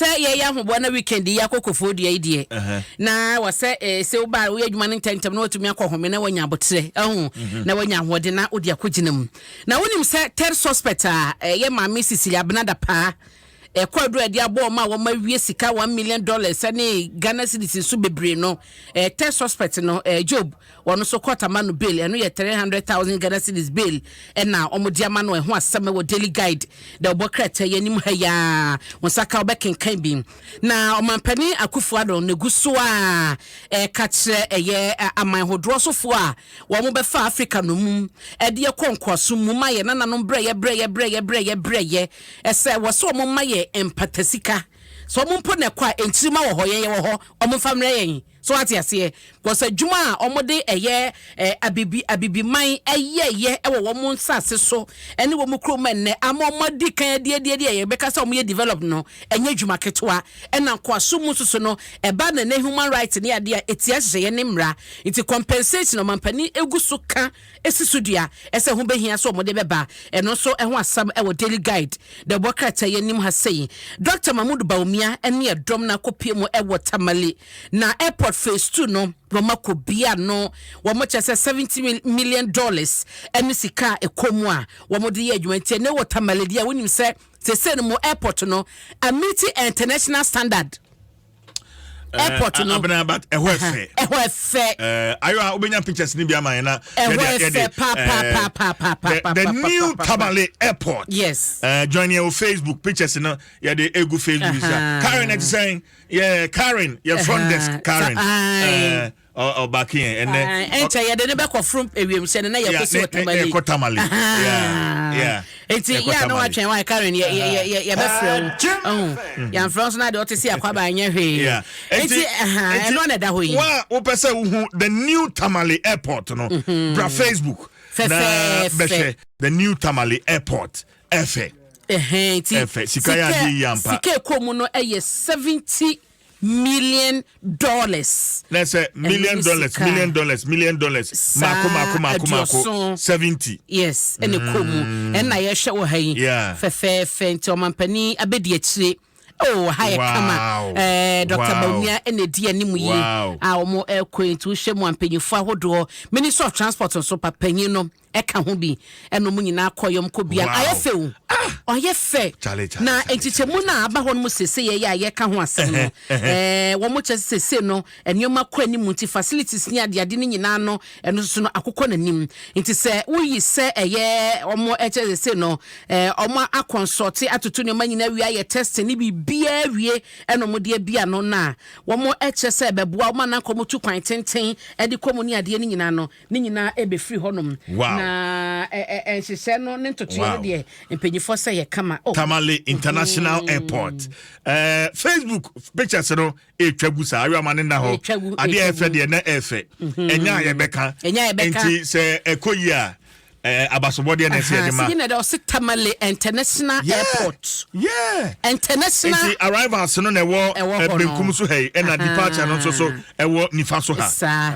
Sɛ yɛyɛ ahoboa na weekend yi akɔ Koforidua yi deɛ, na wɔ sɛ eh, sɛ woba a woyɛ adwuma no ntɛmntɛm na watumi akɔ home na wanya aboterɛ ahu mhm. na wanya ahoɔden na wode akɔgyina mu. Na wonim sɛ third suspect a ɛyɛ maame Cecilia Abena Dapaah ɛkɔ aduru a ɛde abɔ wɔn a wɔn awie sika $1 million ne Ghana cedis nso bebree no, third suspect no, Job, wɔn nso court ama no bail. Ɛno yɛ 300,000 Ghana cedis bail ɛna wɔn de ama no. Ɛho asɛm ɛwɔ Daily Guide da ɔbɔ krataa yi anim ha yaa wɔn nsa ka wɔbɛkenkan bi. Na Ɔmampanin Akufo-Addo na egu so a ɛka kyerɛ ɛyɛ aman hodoɔ sofoɔ a wɔn bɛfa Africa no mu ɛde ɛkɔ nkoaso mu ma yɛ nananom brɛyɛ brɛyɛ brɛyɛ brɛyɛ brɛyɛ ɛsɛ wɔ sɛ wɔn ma yɛ mpatasika sɛ wɔn mpo na ɛkɔ a nkyirima wɔ hɔ, yɛn yɛ wɔ hɔ, wɔn mfa mmerɛ yɛn so ate aseɛ because adwuma a wɔde ɛyɛ abibiman ɛyɛyɛ ɛwɔ wɔn nsase so ɛne wɔn kurom ɛnnɛ ama wɔn adi kan adi adi adi a yɛbɛka sɛ wɔn yɛ develop no, ɛnyɛ adwuma ketewa. Ɛna nkoaso mu nso so no ɛba na ne human rights ne adeɛ a etia hyehyɛ ne mmara nti compensation ɔmampanin egu so ka esi so dua ɛsɛ ho behia sɛ wɔde bɛba. Ɛno nso ɛho asɛm ɛwɔ Daily Guide da ɛbɔ krataa yi anim ha sɛyi. Dr Mahmood Bawumia ɛne ɛdɔm no akɔpie mu ɛwɔ Tamale na airport phase two no wɔn akɔ bia no. Wɔn kyɛ sɛ $70 million ɛne sika a ɛkɔ mu a wɔn de yɛ adwuma nti ɛne wɔ Tamale deɛ wonim sɛ sese no mu airport no ameet international standard airport no. Abena, but ɛhɔ ɛfɛ. Ɛhɔ ɛfɛ. Ayo a wobɛnya pictures ni bi ama yɛn na ɛhɔ ɛfɛ pa pa pa pa pa. The new Tamale Airport. Yes. Join yɛn wɔ Facebook, pictures no yɛde egu Facebook sa. Karen ɛte sɛn? Yɛ Karen, yɛ front desk Karen. Ɔbaake yɛn ɛnɛ. Ɛnkyɛ yɛde ne bɛkɔ foro ewiemhyɛn no na yɛkɔ si wɔ Tamale. Yɛkɔ Tamale. Nti yɛ a na watwɛn wa Karen, yɛbɛfrɛ wo. Yɛmfrɛ nso na deɛ ɔte si akwaba nyɛ hwee. Nti ɛno na ɛda hɔ yi. Wa wopɛ sɛ wohu the new Tamale Airport no, bra Facebook na bɛhwɛ the new Tamale Airport. Ɛfɛ. Ɛfɛ sika yɛ adeɛ yi ampa. Sika ekɔ mu no ɛyɛ $70 million. Na sɛ million dollars, million dollars, million dollars mako mako mako mako 70. Yes, ɛna kɔ mu ɛna yɛhwɛ wɔ ha yi fɛfɛɛfɛ. Nti ɔmampanin abɛdi akyire oh, ha yɛ kama. Dr. Bawumia ɛna edi anim yi a wɔn ɛkɔ yi. Nti wohwɛ mu a, mpanyinfoɔ ahodoɔ, Minister of Transport nso papanyin no ɛka ho bi, ɛna wɔn nyinaa kɔ yɔm kɔ bia. Ayɛ fɛ o, ɔyɛ fɛ. Na nkyekyɛmu no a aba hɔ no mu sese yɛ yɛ a yɛka ho asɛm no, wɔn kyɛ sese no nneɛma kɔ anim nti facilities ne adeade no nyinaa no ɛno nso no akokɔ n'anim. Nti sɛ woyi sɛ ɛyɛ wɔn ɛkyɛ sese no wɔn akɔnsɔte atoto nneɛma nyinaa wie, ayɛ testing ne biribiara wie, ɛna wɔn de abia no na wɔn ɛkyɛ sɛ ɛbɛboa wɔn anakɔ wɔn tu kwan tenten ɛde kɔ mu ne adeɛ no nyinaa no ne nyinaa ɛbɛfiri hɔnom. Na nhyehyɛ no ne ntotoeɛ no deɛ, mpanyinfoɔ sɛ yɛ kama. Oh. Tamale International Airport. Facebook pictures no ɛtwa gu saa ayo ama ne nna hɔ. Adeɛ ɛfɛ deɛ na ɛfɛ. Ɛnya a yɛbɛka. Nti sɛ ɛkɔ yi a, abasobɔdeɛ na ɛsɛ yɛde ma. Sigi na ɛdɛ ɔsi Tamale International Airport. International. Nti arrivals no na ɛwɔ benkum so ha yi, ɛna departure no nso so ɛwɔ nifa so ha. Saa.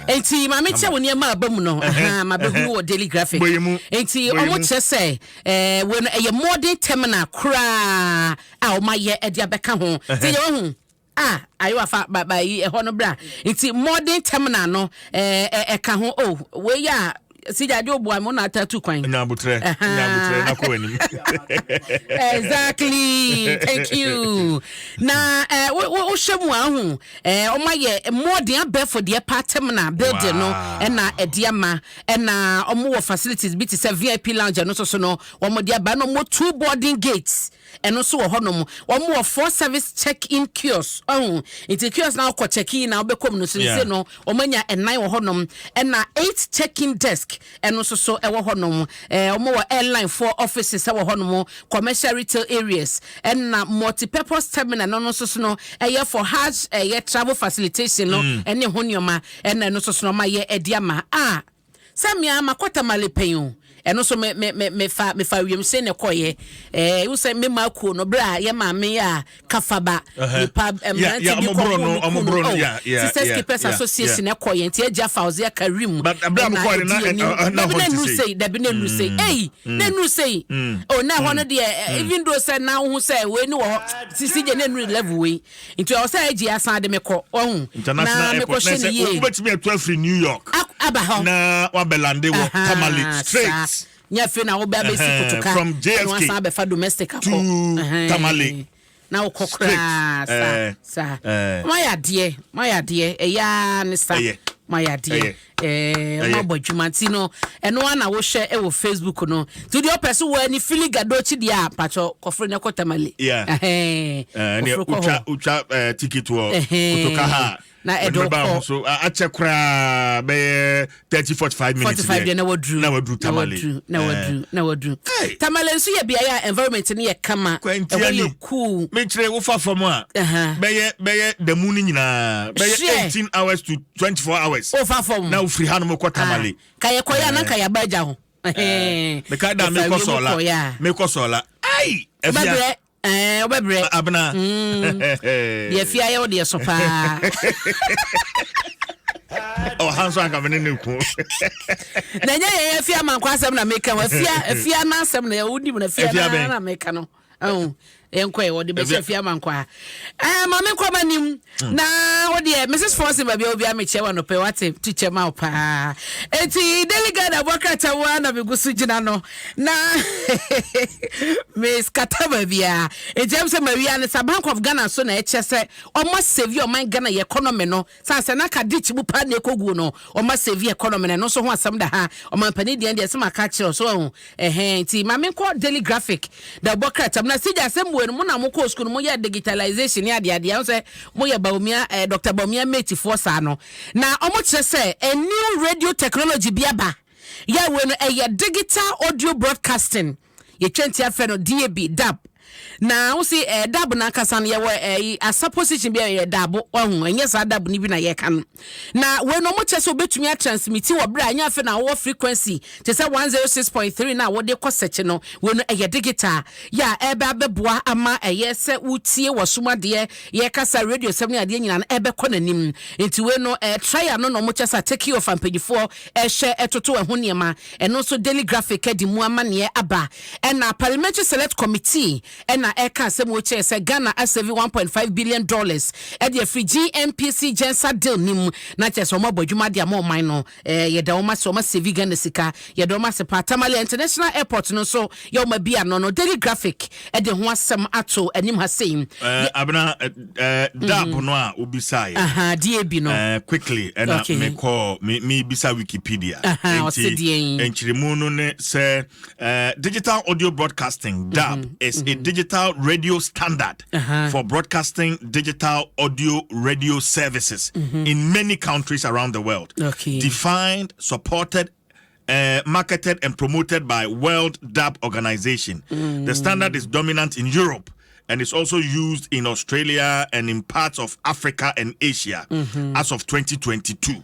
Nti maame kyɛ wo nneɛma aba mu no ma bɛhunu wɔ Daily Graphic. Nti ɔmo kyerɛ sɛ wɔ no ɛyɛ modern terminal koraa a ɔmo ayɛ ɛde abɛka ho. Nti yɛ wahu a ayewa fa ba ba yi ɛhɔ no bra. Nti modern terminal no ɛka ho o. Wei a sigya de oboa mo na ata tu kwan. Nyabutrɛ, nyabutrɛ na kɔ anim. Exactly, thank you. Na wohyɛ mu ahu ɔmo ayɛ modern abɛɛfo deɛ pa terminal building no ɛna ɛde ama, ɛna ɔmo wɔ facilities bi te sɛ VIP lounge. Ɛno nso so no wɔn de aba, ɛna ɔmo two boarding gates ɛno nso wɔ hɔnom. Wɔn wɔ four service check in kiosk ɔho. Nti kiosk na ɔkɔ check in na ɔbɛkɔ mu no so nse no wɔn anya ɛnan wɔ hɔnom, ɛna eight check in desk ɛno nso so ɛwɔ hɔnom. Wɔn wɔ airline foɔ offices ɛwɔ hɔnom, commercial retail areas, ɛna multi-purpose terminal no nso so no ɛyɛ for Hajj, ɛyɛ travel facilitation no ɛne ho nneɛma, ɛna ɛno nso so no wɔn ayɛ ɛde ama a sɛ mmea makɔ Tamale pɛn o. Ɛno nso me me me mefa mefa wiemhyɛn na ɛkɔeɛ. Ɛɛ wo sɛ me ma kuo no berɛ a yɛ maame a kafaba nipa mmerante bi kɔ bɔ no ku no oh Sisters Keepers Association ɛkɔeɛ nti agya Fauzia Karim ɛna ɛdi anim. Dabi na nnuru sei, dabi na nnuru sei, ei na nnuru sei. Oh na ɛhɔ no deɛ even though sɛ na wohu sɛ wei ne wɔ hɔ sisi gye na nnuru level wei. Nti ɛwɔ sɛ agye asan de me kɔ, wahu, na International airport na mekɔhyɛ no sɛ yie. wobɛtumi atu afiri New York Aba hɔ. na wabɛlande wɔ Tamale Ahaa, saa. straight. Nyɛ afei na wobɛ abɛsi Ɛhɛn, Kotoka from na JFK wasan abɛfa domestic akɔ. to Ɛhɛn. Tamale Na wokɔ straight. koraa, saa, Eh, saa. eh. Moayɛ adeɛ, moayɛ adeɛ, ɛyɛ ara ne sa. Ɛyɛ. Moayɛ adeɛ. Ɛyɛ. Ɛɛ, Ɛyɛ. moabɔ adwuma nti no, ɛno ara na wohwɛ wɔ Facebook no. Nti deɛ ɔpɛ so wɔ ani fili Gadochi deɛ a, pakyɛ kɔforo no kɔ Tamale. Yeah. Ɛhɛn, Eh, ɛneɛ kɔforo kɔ wotwa hɔ. wotwa eh, ticket wɔ Ɛhɛn. Kotoka ha a, Na wɔde ɛde wo bɛba ho kɔ. so a- akyɛ koraa bɛyɛ 30 45 minutes 45 deɛ deɛ na waduru. na waduru Na Tamale. waduru, na Eh. waduru, na waduru. Hey. Tamale nso yɛ beaeɛ a environment no yɛ kama. Kwantia Ɛhɔ ni. yɛ cool. Mekyerɛ wofa fam a Ɛhɛn. bɛyɛ bɛyɛ da mu no nyinaa bɛyɛ Hwɛ. 18 hours to 24 hours Wofa fam. na wofiri hanom kɔ Tamale. Ah, ka yɛkɔyɛ a na nka yɛaba agya ho. Ɛhɛn. Meka da Yɛfa mekɔ wiem Sɔla kɔeɛ a. mekɔ Sɔla. Ai afia Wobɛbrɛ. Ɛɛ, wobɛbrɛ. Abena. Deɛ afia yɛ wo deɛ so paa. Ɔha nso anka me ne ne ko. Na ɛnyɛ yɛn afia amankwa asɛm na meka o. Afia, afia n'asɛm na wonim no afia Afia na bɛn? na meka no. Ɛho, yɛnkɔ ɛ, wɔde bɛhyɛ Afia. afia amankwa. Ɛɛ, ma menkɔ m'anim. Na wo deɛ, Mrs. Forson baabi a obiara mekyɛ wɔ anɔpɛ, wate, tu kyɛ ma wo paa. Enti, Daily Guide abɔ krataa mu ara na megu so gyina no. Na me scatter baabiara. Enti ɛm sɛ mawia no sa Bank of Ghana so na ɛkyɛ sɛ ɔma save ɔman Ghana yɛ economy no. San sɛ na ka ditch mu paa na ɛkɔguo no, ɔma save economy no. Ɛno nso ho asɛm da ha. Ɔmanpanin deɛ deɛ sɛ maka akyerɛ wo so wahu. Ɛhɛn nti ma menkɔ Daily Graphic da ɔbɔ krataa mu. Na sigya asɛm wei no mo na mokɔɔ school no moyɛɛ digitalization ne adeadeɛ. Ɛho sɛ moyɛ Bawumia, eh, Dr. Bawumia mate foɔ saa no. Na ɔmo kyerɛ sɛ a new radio technology bi aba. Yɛ wei no ɛyɛ digital audio broadcasting. Yɛtwa nti afrɛ no DAB, dab. Na wo se eh, dab no ankasa no yɛwɔ eh, asa position bi a yɛ dabo, wahu, ɛnyɛ saa dab no bi na yɛka no. Na wei no ɔmo kyerɛ sɛ wobɛtumi atransmiti wɔ berɛ a ɛnyɛ afei na wowɔ frequency te sɛ 106.3 no a wode kɔ sɛkye no, wei no ɛyɛ digital yɛ a ɛbɛ abɛboa ama ɛyɛ sɛ wotie wɔ som adeɛ, yɛkasa radio sɛm ne adeɛ nyinaa no ɛbɛkɔ n'anim. Nti wei no eh, trial no na ɔmo kyerɛ sɛ take off mpanyinfoɔ ɛhwɛ ɛtoto ɛho nneɛma. Ɛno nso Daily Graphic de mu amanneɛ aba. Ɛna Parliamentary Select Committee na ɛka asɛm wei kyerɛɛ sɛ Ghana asave $1.5 billion de afiri GNPC Gensa deal no mu. Na kyerɛ sɛ wɔabɔ adwuma de ama ɔman no. Yɛda wɔn ase, wɔasave Ghana sika. Yɛda wɔn ase paa. Tamale International Airport no nso yɛ wɔn abi ano no, Daily Graphic de ho asɛm ato anim ha sei. Abena, dab no a wobisaeɛ. Aha, DAB no. Quickly, ɛna mekɔɔ mebisa Wikipedia. Ɔse deɛn? Nkyerɛmu no ne sɛ digital audio broadcasting, DAB, is a digital radio standard for broadcasting digital audio radio services in many countries around the world. Defined, supported, marketed and promoted by World DAB Organization. The standard is dominant in Europe and is also used in Australia and in parts of Africa and Asia as of 2022.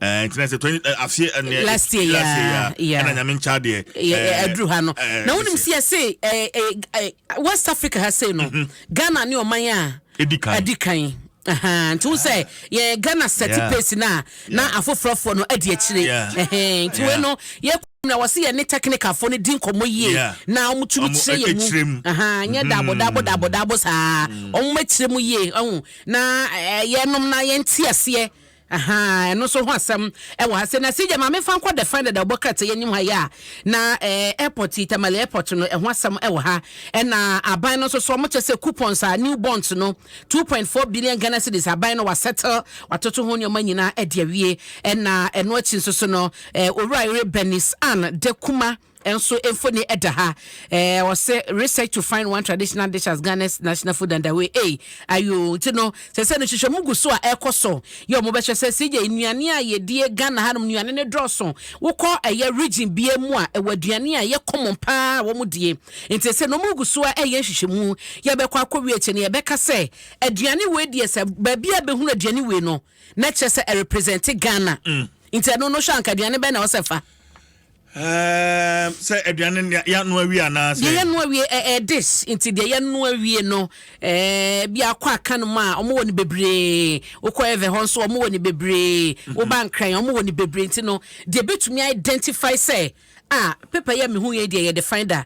Nti na sɛ 20 afie Last year, last year, ɛna Nyame nkyɛ adeɛ aduru ha no na wonim sɛ yɛse West Africa ha sei no, Ghana ne ɔman a ɛdi kan. Adi kan. Nti wo sɛ yɛ Ghana set pace no a na afoforɔfoɔ no adi akyire. Nti wei no yɛ na wɔse yɛ ne technicalfoɔ no di nkɔmmɔ yie na wɔtumi Ɔmo kyerɛ yɛ kyerɛ mu mu. Nyɛ daabo daabo daabo daabo saa, wɔn akyerɛ mu yie ɔho na yɛnom na yɛnte aseɛ. Ɛno nso ho asɛm ɛwɔ ha sɛ na sigya maame fa nkɔ the find da ɔbɔ krataa yɛ anim ha yɛ a na airport yi, Tamale Airport no ɛho asɛm ɛwɔ ha. Ɛna aban no nso so ɔmo kyɛ sɛ coupons a new bonds no, 2.4 billion Ghana cedis, aban no wasettle watoto ho nneɛma nyinaa ɛde awie. Ɛna ɛno akyi nso so no owura yere Bernice Ann Dekuma nso mfoni ɛda ha. Ɔsɛ research to find one traditional dish as Ghana's national food underway. Ei ayo, nti no sɛ no hwehwɛ mu gu so a ɛkɔ so yɛ ɔmo bɛhwɛ sɛ sigye nnuane a yɛdie Ghana hanom, nnuane ne dɔɔso. Wokɔ ɛyɛ region bia mu a, ɛwɔ aduane a ɛyɛ common paa a wɔn die. Nti sɛ no ɔmo gu so a ɛyɛ nhwehwɛmu yɛbɛkɔ akɔ wie akyi no, yɛbɛka sɛ aduane wei deɛ, sɛ baabi a bɛhunu aduane wei no na kyerɛ sɛ ɛrepresent Ghana. Nti ɛno no hwɛ anka aduane bɛn na ɔsɛ fa. Sɛ aduane no yɛano awie anaasɛ. Deɛ yɛno awie ɛɛ dish nti deɛ yɛno awie no bi akɔ aka no mu a wɔn wɔ no bebree, wokɔ ɛvɛ hɔ nso wɔn wɔ no bebree, woba Nkran wɔn wɔ no bebree, nti no deɛ betumi identify sɛ a paper yi a mehu yɛ deɛ yɛde find a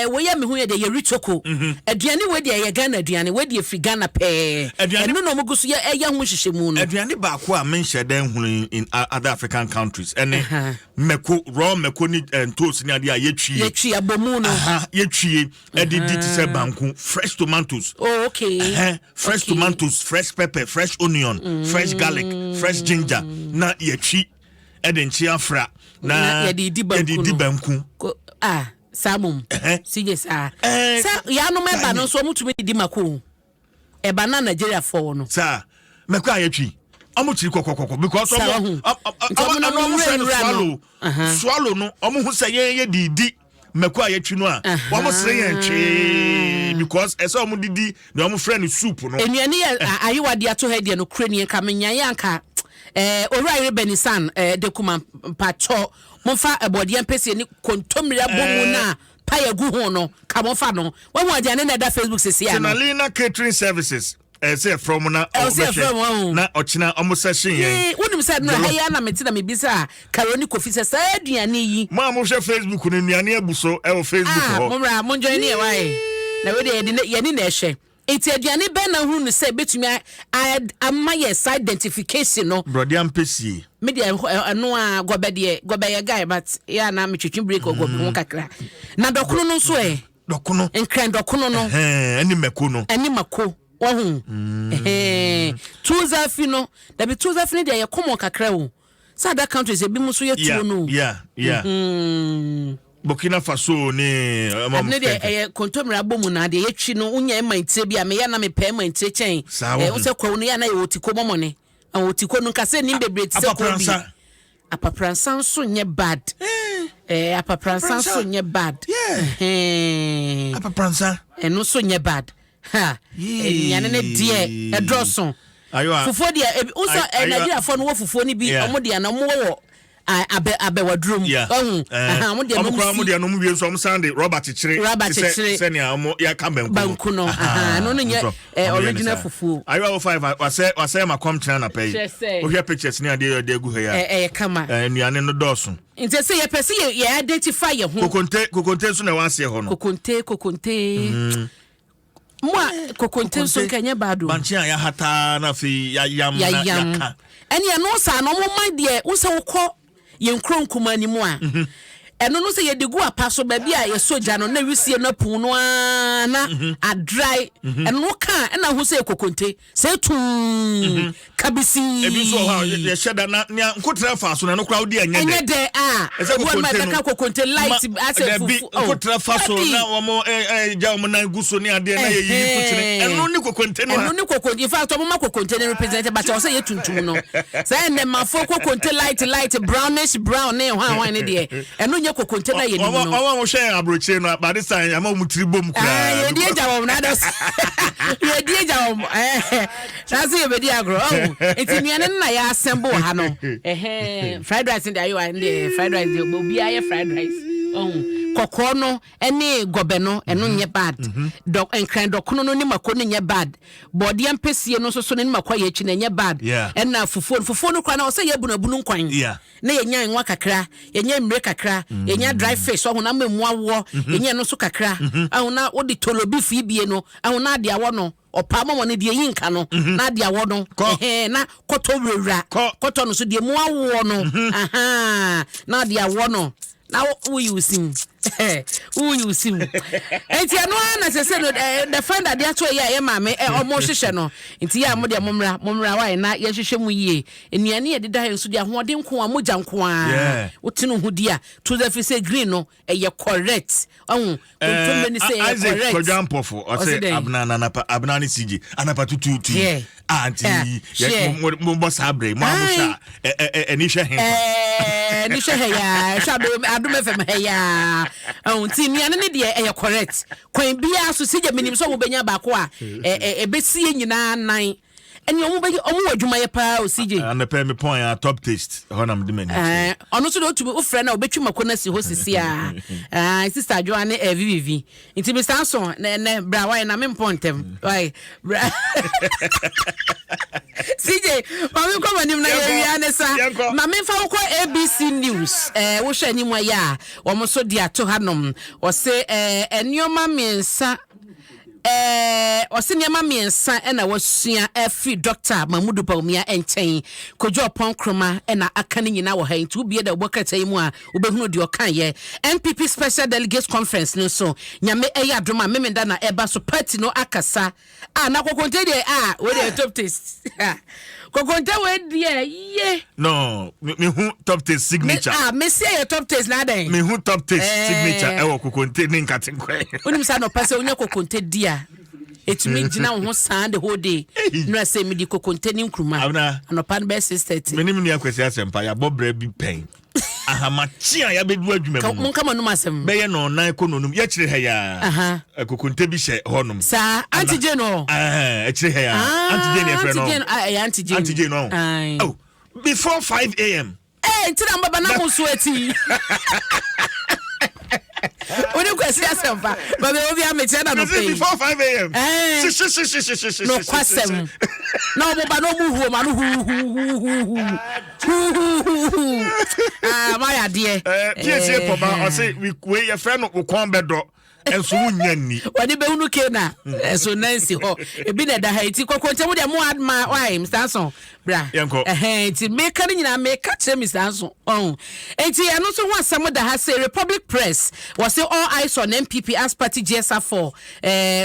wei a mehu yɛ deɛ yɛ Ricoco, aduane wei deɛ yɛ Ghana aduane, wei deɛ firi Ghana pɛɛ. Ɛno na wɔn gu so yɛ ɛyɛ ho nhyehyɛmu no. Aduane baako a menhyɛ dɛ nhunu in other African countries ɛne mako, raw mako ne ntoos ne adeɛ a yɛtwie. Yɛtwi abomu no. Aha, yɛtwie ɛde di te sɛ banku, fresh tomatoes. Fresh tomatoes, fresh pepper, fresh onion, fresh garlic, fresh ginger na yɛtwi ɛde nkye afra na yɛde di banku. Yɛde di banku. Ah, saa mom sigye saa sɛ yanom ɛba no nso ɔmo tumi di mako ɛba na Nigeria fɔ no. Saa mako a yɛtwi, ɔmo kyiri kɔkɔkɔkɔ because ɔmo ɔmo ɔmo fɛ no swallow swallow no, ɔmo ho sɛ yɛn yɛ di di mako a yɛtwi no a, wɔn sere yɛn twee because ɛsɛ ɔmo didi na ɔmo frɛ no soup no. Nnuane yɛ ayewa de ato ha deɛ no kure nie, nka menyaeɛ anka owura yere bɛnisan de kuma mpakyɔ momfa ɛbɔdeɛ mpɛsie ne kontommire abɔ mu na payɛ gu ho no ka momfa no wahu aduane na ɛda Facebook sisi ano. Tenalina Catering Services, ɛsɛ ɛfrɛ mo na ɔbɛhwɛ na ɔkyena ɔmo sɛhye yɛn. Wonim sɛ no ha yi ana mete na mebisa Karo ne Kofi sɛ saa aduane yi. Mo a mohwɛ Facebook no, nnuane abu so ɛwɔ Facebook hɔ. Mommra monjoin ne yɛ wae na wei deɛ yɛne na ɛhwɛ. Nti aduane bɛn na hunu no sɛ ebɛtumi ama yɛ saa identification no? Borɔdeɛ ampesie. Me deɛ ɛno a gɔbɛ deɛ, gɔbɛ yɛ guy, but yɛ ana metwetwe break wɔ gɔbɛ ho kakra. Na dɔkono no nso ɛ? Dɔkono. Nkran dɔkono no. Ɛne mako no. Ɛne mako wɔho. Tuo zaafi no dabi, tuo zaafi no deɛ yɛ common kakra o, sɛ other countries ebi mu nso yɛ tuo no. Yeah, Burkina Faso ne. Ade deɛ ɛyɛ kontomire abɔ mu na deɛ yɛtwi no, wonya ɛma ntire bi a meyɛ na mepɛ ɛma ntire kyɛn ɛ wosɛ kwawu no yɛ na yɛwɔ tiko mɔmɔne ɛwɔ tiko no nkasɛ nim bebree te sɛ kɔɔ bi. Apapransa nso nyɛ bad. Apapransa nso nyɛ bad. Apapransa. Ɛno nso nyɛ bad ha. Nnuane no deɛ ɛdɔɔso. Fufuo deɛ ebi wosɛ Nigeriafoɔ no wɔ fufuo no bi, ɔmo deɛ na ɔmo wɔ abɛ abɛwaduro mu ɔhu ɔmo deɛ ɔmo kora ɔmo deɛ ɔmo wie nso ɔmo san de rɔba kyekyere. Rɔba kyekyere. Sɛnea ɔmo yɛaka banku. Banku no ɛno no nyɛ original fufuo. Ayiwa wo five wasɛ wasɛ ma kɔm kyerɛ anapa yi wohwɛ pictures ne adeɛ yɛ ɔde agu ha yi a, ɛyɛ kama. Nnuane no dɔɔso. Nti sɛ yɛpɛ sɛ yɛ identify yɛ ho. Kokonte, kokonte nso na ɛwɔ aseɛ hɔ no. Kokonte, kokonte mo a, kokonte nso nka ɛnyɛ bad o. Bankye a yɛahataa na afei yɛayam na yɛaka. Ɛne ɛno saa na ɔmo ma deɛ wosɛ wokɔ yɛn kuro nkuma anim a, ɛno no sɛ yɛde gu apa so baabi a yɛsɔ gya no na wisie no apun no ara na adry, ɛno no ka ɛna ho sɛ kokonte sɛ etum kabisi. Ebi nso wɔ hɔ a yɛhyɛ da na nea nkotra fa so na ɛno koraa wodi ɛnyɛ dɛ. Ɛnyɛ dɛ a ɛsɛ ebi wɔn ma kokonte no ɛbɛka kokonte light asɛ dabi fufu oh nkotra fa so dabi. Na wɔn ɛ ɛ gya wɔn nan gu so ne adeɛ na yɛ yiyi to kyene, ɛno ne kokonte no a. Ɛno ne kokonte. In fact, ɔmo ma kokonte ne represent, but ɔsɛ yɛ tuntum no sɛ ɛnɛ mafo kokonte light light brownish brown ne hwan hwan ne deɛ, ɛno nyɛ kokonte na yɛ nim wɔn no. Wɔn a wɔhwɛ yɛn aburokyire no, by this time ama wɔn tiri bom koraa. Yɛdi agya wɔn na adɔs yɛdi agya wɔn na se yɛbɛdi agorɔ ɔho. Nti nnuane no na yɛ assemble wɔ ha no. Ɛhɛn, fried rice de ayewa deɛ, fried rice deɛ obiara yɛ fried rice ɔho. Kɔkɔɔ no ɛne gɔbɛ no, ɛno nyɛ bad. Dɔ nkran dɔkono no ne mako no nyɛ bad. Bɔɔdeɛ mpɛsie no nso so no ne mako ayɛ akyi no ɛnyɛ bad. Ɛna fufuo no, fufuo no koraa na ɔsɛ yɛ abunabunu nkwan na yɛnya nwa kakra, yɛnya mmire kakra, yɛnya dry fish ɔho na ama mu awoɔ, yɛnya ɛno nso kakra ɔho na wode tolo beef yi bie no ɔho na ade awɔ no ɔpaa mɔmɔ no deɛ yi nka no na ade awɔ no ɛhɛn na kɔtɔ wurawura kɔtɔ no so deɛ mu awoɔ no ahan na ade awɔ no na woyi wo sim, woyi wo sim. Nti ɛno ara na sɛ sɛ no the find adeɛ ato ɛyɛ a ɛyɛ maame ɔmo hyehyɛ no. Nti yɛ a mo deɛ mo mmra, mo mmra wae na yɛhyehyɛ mu yie. Nnuane yɛ deda yɛn so deɛ ahoɔden nko a mogya nko a wote no ho di a to the fi sɛ green no ɛyɛ correct ɔho kontomire ni sɛ ɛyɛ Isaac correct. Kwadwa Mpɔfo Ɔse ɔsɛ dɛn? Abena na anapa, Abena ne CJ anapa tutuutu Yeah. a nti Hwɛ. mo bɔ saa berɛ yi, mo a mo hwɛ a ɛni hwɛ he fa? Ni hwɛ hɛ yaa, hwɛ Adom, Adom FM hɛ yaa. Ɔho nti nnuane ne deɛ ɛyɛ correct kwan biara so. Sigye menim sɛ wobɛnya baako a ɛbɛsi yɛ nyinaa nan. Ɛne ɔmo bɛyɛ, ɔmo wɔ adwumayɛ paa o, CJ. Anɔpɛ me pɔn a, Top Taste hɔ na mede m'ani kyerɛ. Ɔno nso de otumi wofrɛ no a, obɛtwi mako no asi hɔ sisi a. Sister Adwoa ne vivivi nti mr so na ɛnɛ bra wayɛ na mempɔ ntɛm wayɛ bra. CJ, maame, nkɔ m'anim na Yɛnkɔ. yɛwia ne sa. Yɛnkɔ. Ma memfa wokɔ ABC News. Wohwɛ anim ayɛ a, wɔn nso de ato hanom. Ɔse nneɛma mmiɛnsa, ɔse nneɛma mmiɛnsa ɛna wasua afiri Dr Mahmudu Bawumia nkyɛn. Kojo Oppong Nkrumah ɛna aka ne nyinaa wɔ ha, nti wobie da wobɔ krataa yi mu a, wobɛhunu deɛ ɔkaeɛ. NPP Special Delegates Conference no nso, Nyame ɛyɛ adom a, Memenda na ɛba so. Party no akasa a, na kokonte deɛ a wei deɛ, Top Taste kokonte wei deɛ ye. No, mehu Top Taste signature. Ah, mesi ɛyɛ Top Taste na adɛn? Mehu Top Taste signature ɛwɔ kokonte ne nkatenkwan. Wonim sɛ anɔpa sɛ wonya kokonte di a, ɛtumi gyina wo ho saa the whole day. Nora sɛ mede kokonte ne nkuruma. Abena. Anɔpa no bɛyɛ 6:30. Menim nua Kwasi Asɛmpa, yɛabɔ berɛ bi pɛn ahamakye a yɛabɛdu adwuma mu no. Monka ma nom asɛm. Bɛyɛ nɔnan kɔ nonum, yɛkyerɛ ha yaa, kokonte bi hyɛ hɔnom. Saa Auntie Jane no. Ɛkyerɛ ha yaa, Auntie Jane yɛfrɛ no. Auntie Jane, ah, ɛyɛ Auntie Jane. Auntie Jane no. Aye. Oh, before 5 a.m. Nti na mbaba na mo so ati wone Kwasi Asɛmpa baabi a obi amekyerɛ na nɔpɛ yi. Before 5 a.m. Nokwasɛm na ɔmo ba na ɔmo huo ma no huhuhuhuhu huhuhuhu, ah, mayɛ adeɛ. Piesie pɔba ɔse wei yɛfrɛ no wo kɔn bɛdɔ ɛnso wonya nni. Wɔde bɛhunu ke na ɛso nansi hɔ ebi na ɛda ha, nti kɔkɔntɛ mu deɛ mo adma wae. Mr Anson, bra. Yɛnkɔ. Ɛhɛn, nti meka no nyinaa meka kyerɛ Mr Anson ɔn, nti ɛno nso ho asɛm da ha sɛ Republic Press wɔse all eyes on NPP as party gears up for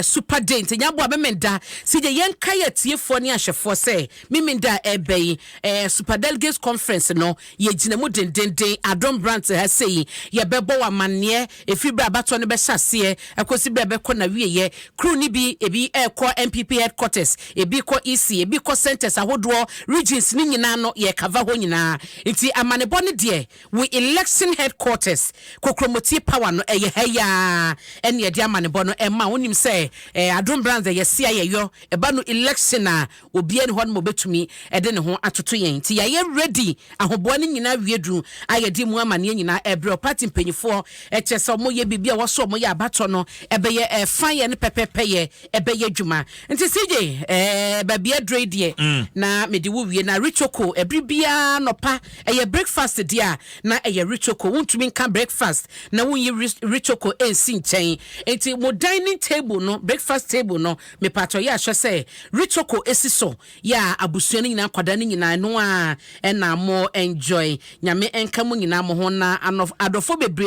super day. Nti nyaboa Memenda si gye yɛnka yɛ atiefoɔ ne ahwɛfoɔ sɛ Memenda a ɛbɛ yi, Super Delegates Conference no, yɛgyina mu dendenden. Adom Branch ha sei yɛbɛbɔ wɔ amanneɛ ɛfiri berɛ a abatoɔ no bɛhyɛ aseɛ ɛkɔsi berɛ a ɛbɛkɔ na wieyɛ. Crew no bi ebi ɛrekɔ NPP headquarters, ebi kɔ EC, ebi kɔ centers ahodoɔ, regions ne nyinaa no yɛkava hɔ nyinaa. Nti amanebɔ no deɛ, we election headquarters Kokromoti power no ɛyɛ ha yaa ɛne yɛde amanebɔ no ɛma. Wonim sɛ Adom Branch yɛsi a yɛyɔ ɛba no election a, obiara ni hɔ nom obɛtumi ɛde ne ho atoto yɛn. Nti yɛayɛ ready, ahoboa no nyinaa wie duru a yɛde mu amanneɛ nyinaa ɛbrɛ party mpanyinfoɔ. Ɛkyɛ sɛ ɔmo yɛ biribi a wɔso ɔmo yɛ abatɔ no ɛbɛyɛ ɛfa yɛ no pɛpɛpɛ, yɛ ɛbɛyɛ adwuma. Nti CJ, baabi aduro yi deɛ na mede wo wie na Richoco. Ɛbere biara nɔpa ɛyɛ breakfast deɛ a, na ɛyɛ Richoco. Wontumi nka breakfast na wonyi Richoco ɛnsi nkyɛn. Nti mo dining table no, breakfast table no, mepatɔ yɛ ahwɛ sɛ Richoco esi so yɛ a, abusua no nyinaa, nkwadaa no nyinaa no a ɛna mo enjoy. Nyame nka mo nyinaa mo ho na adɔfo bebree.